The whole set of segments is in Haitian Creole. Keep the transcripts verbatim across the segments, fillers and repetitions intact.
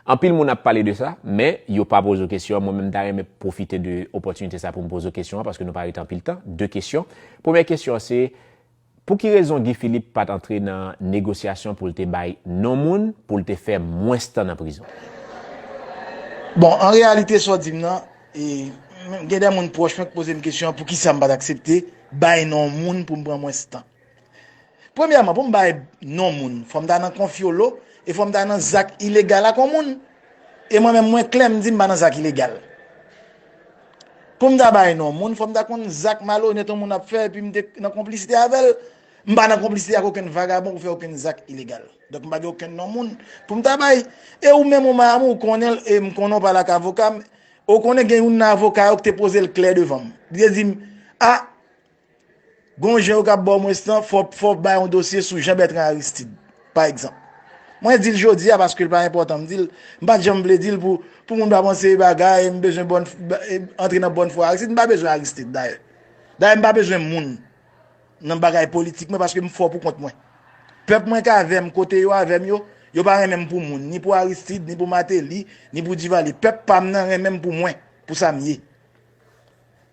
Anpil moun ap pale de sa, men yo pa poze w kesyon an. Mwen menm, m ta renmen pwofite de opòtinite sa pou m poze w kesyon an, paske nou pa rete anpil tan. De kesyon. Premyè kesyon an se, pou ki rezon Guy Philippe pa t antre nan negosyasyon pou l te bay non moun, pou l te fè mwens tan nan prizon? Bon, an reyalite, sa w di m nan, e, gen de moun pwòch mwen ki poze m kesyon an, poukisa m pa t aksepte bay non moun pou m pran mwens tan. Premyèman, pou m bay non moun, fò m ta nan konfyolo e fò m ta nan zak ilegal ak yon moun. E mwen menm, mwen klè, m di m pa nan zak ilegal. Pou m ta bay non moun, fò m ta konn zak malonèt yon moun ap fè epi m te nan konplisite avè l. M pa nan konplisite ak okenn vagabon pou fè okenn zak ilegal. Donk, m pa gen okenn non moun pou m ta bay. E ou menm, ou madanm, ou konnen l, e m konnen w pale ak avoka, ou konnen gen youn nan avoka yo ki te poze l klè devan m. Li te di m, a, Gon jan yo ka ba w mwens tan, fò, fò w bay yon dosye sou Jean Bertrand Aristide, pa egzanp. Mwen di l jodi a paske l pa enpòtan. M di l, m pa t janm vle di l pou, pou moun pa panse bagay, m bezwen bòn, antre nan bòn fwa Aristide. M pa bezwen Aristide, dayè. Dayè, m pa bezwen moun nan bagay politik mwen paske m fò pou kont mwen. Pèp mwen k avè m, kote yo avè m yo, yo pa renmen m pou moun, ni pou Aristide, ni pou Martelly, ni pou Duvalier. Pèp pa m nan renmen m pou mwen, pou sa m ye.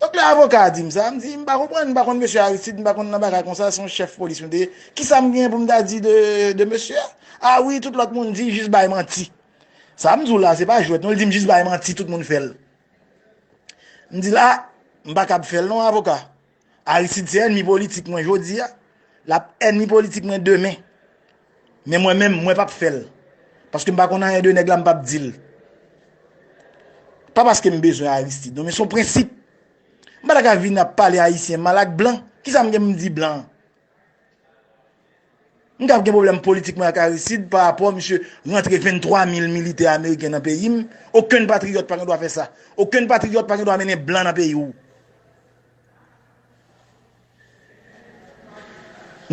Donk, lè avoka a di m sa, m di, m pa konprann, m pa konn mesye Aristide, m pa konn nan bagay konsa, se yon chèf polis mwen te ye. Kisa m gen pou m ta di de, de mesye a? A wi, tout lòt moun di, jis bay manti. Sa m di w la, se pa jwèt, non, li di m jis bay manti, tout moun fè l. M di l, a, m pa kab fè l, non, avoka. Aristide se ènmi politik mwen jodi a. L ap ènmi politik mwen demen. Men mwen menm, mwen p ap fè l. Paske m pa konn anyen de nèg la, m p ap di l. Pa paske m bezwen Aristide, non, men se yon prensip. M pa ta ka vin ap pale Ayisyen mal ak blan. Kisa m gen pou m di blan an? M ka gen pwoblèm politik mwen ak Aristide pa rapò misye rantre venntwa mil militè ameriken nan peyi m. Okenn patriyòt pa gen dwa fè sa. Okenn patriyòt pa gen dwa mennen blan nan peyi w.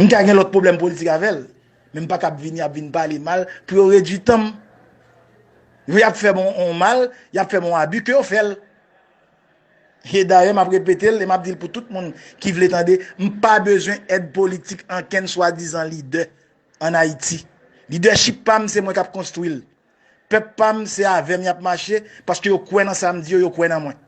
M ka gen lòt pwoblèm politik avè l, men m pa kab vini ap vin pale mal pou yo redui tan m. Y ap fè m yon mal, y ap fè m yon abi, ke yo fè l. E dayè, m ap repete l e m ap di l pou tout moun ki vle tande, m pa bezwen èd politik ankenn swadizan lidè ann Ayiti. Lidèchip pa m, se mwen k ap konstwi l. Pèp pa m, se avè m y ap mache, paske yo kwè nan sa m di yo, yo kwè nan mwen.